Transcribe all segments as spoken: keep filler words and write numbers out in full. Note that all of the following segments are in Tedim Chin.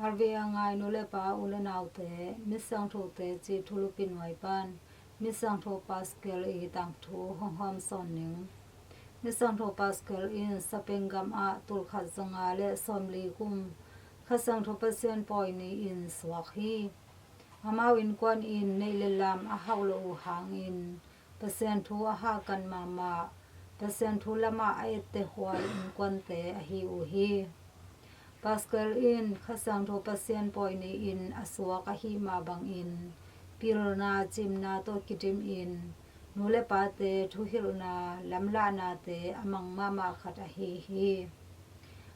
Arvia ngai nu le pa u le naute, Misiangthote cih thulupi nuai pan Misiangtho Pascal i tangthu hong hawm sawn ning. Misiangtho Pascal in Spain gam ah tulkhat zanga le sawmli kum Kha Siangtho Pasian pawi ni-in suak hi. Amau innkuan in neih le lam a hauh lo uh hangin Pasian thu a hahkat mahmah, Pasian thu lamah a etteh huai innkuante ahi uh hi. Pascal in Kha Siangtho Pasian pawi ni-in a suak ahih mah bangin pilna cimna tawh kidimin nu le pate thuhilhna lamlahnate a mang mahmah khat ahi hi.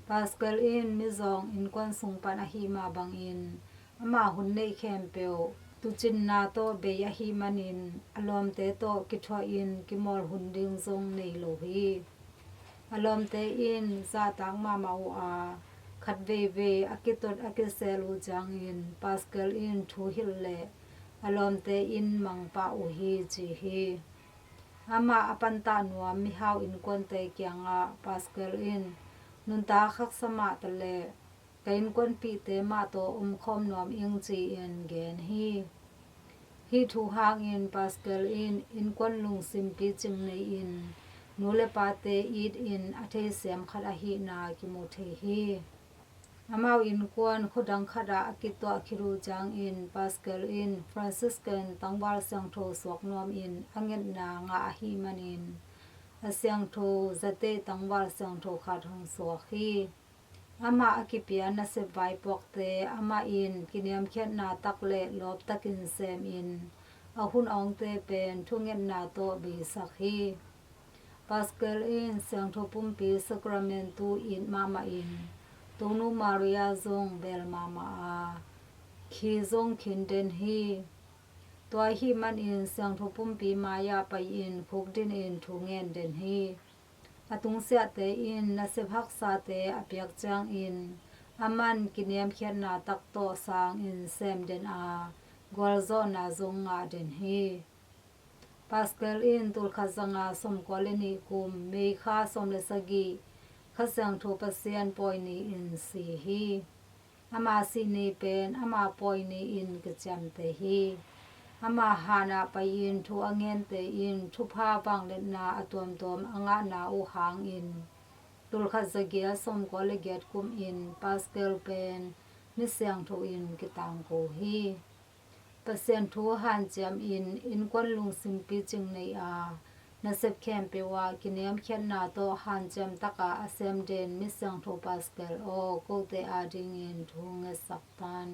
Pascal in mizawng innkuan sung pan ahih mah bangin ama hun neih khempeuh tuucinna tawh bei ahih manin a lawmte tawh kithuahin kimawl hun ding zong nei lo hi. A lawmte in zahtak mahmah uh a, khat veivei a kitot a kisel uh ciangin Pascal in thuhilh leh a lawmte in mangpah uh hi ci hi. Amah a pantah nuam mihau innkuante kiangah Pascal in nuntak haksa mah taleh ka innkuanpihte mah tawh omkhawm nuam ing ci-in gen hi. Hih thu hangin Pascal in innkuan lungsim picing nei-in nu le pate itin a theisiam khat ahihna kimu thei hi. Amau innkuan khuadang khatah a kituah khit uh ciangin Pascal in Franciscan tangval siangtho suak nuamin a ngetna ngah ahih manin a siangtho Zate tangval siangtho khat hong suak hi. Amah a kipia nasep vaipuakte amah in kiniamkhiatna tak le lawptakin semin a hun awngte pen thungetna tawh beisak hi. Pascal in siangtho pumpi sacramentu it mahmah in Tonu Maria zong bel mahmah a, khi zong khin den hi. Tua ahih manin siangtho pumpi mai-ah pai-in khukdinin thu ngen den hi. A tungsiahte in nasep haksate a piak ciangin aman kiniamkhiatna tak tawh sangin sem den a, gualzawhna zong ngah den hi. Pascal in tulkhat zanga sawmkua le nih kum May kha sawm le sagih Kha Siangtho Pasian pawi ni-in si hi. Ama sih ni pen ama pawi ni-in kiciamteh hi. Ama hanah pai-in thu a ngente in thupha vangliatna a tuamtuam a ngahna uh hangin tulkhat zagiat sawmkua le giat kumin Pascal pen misiangtho in kitangko hi. Pasian thu hanciamin innkuan lungsim picing nei a, nasep khempeuh ah kiniamkhiatna tawh hanciam taka a sem den misiangtho Pascal aw, kote adingin thu ngetsak tan.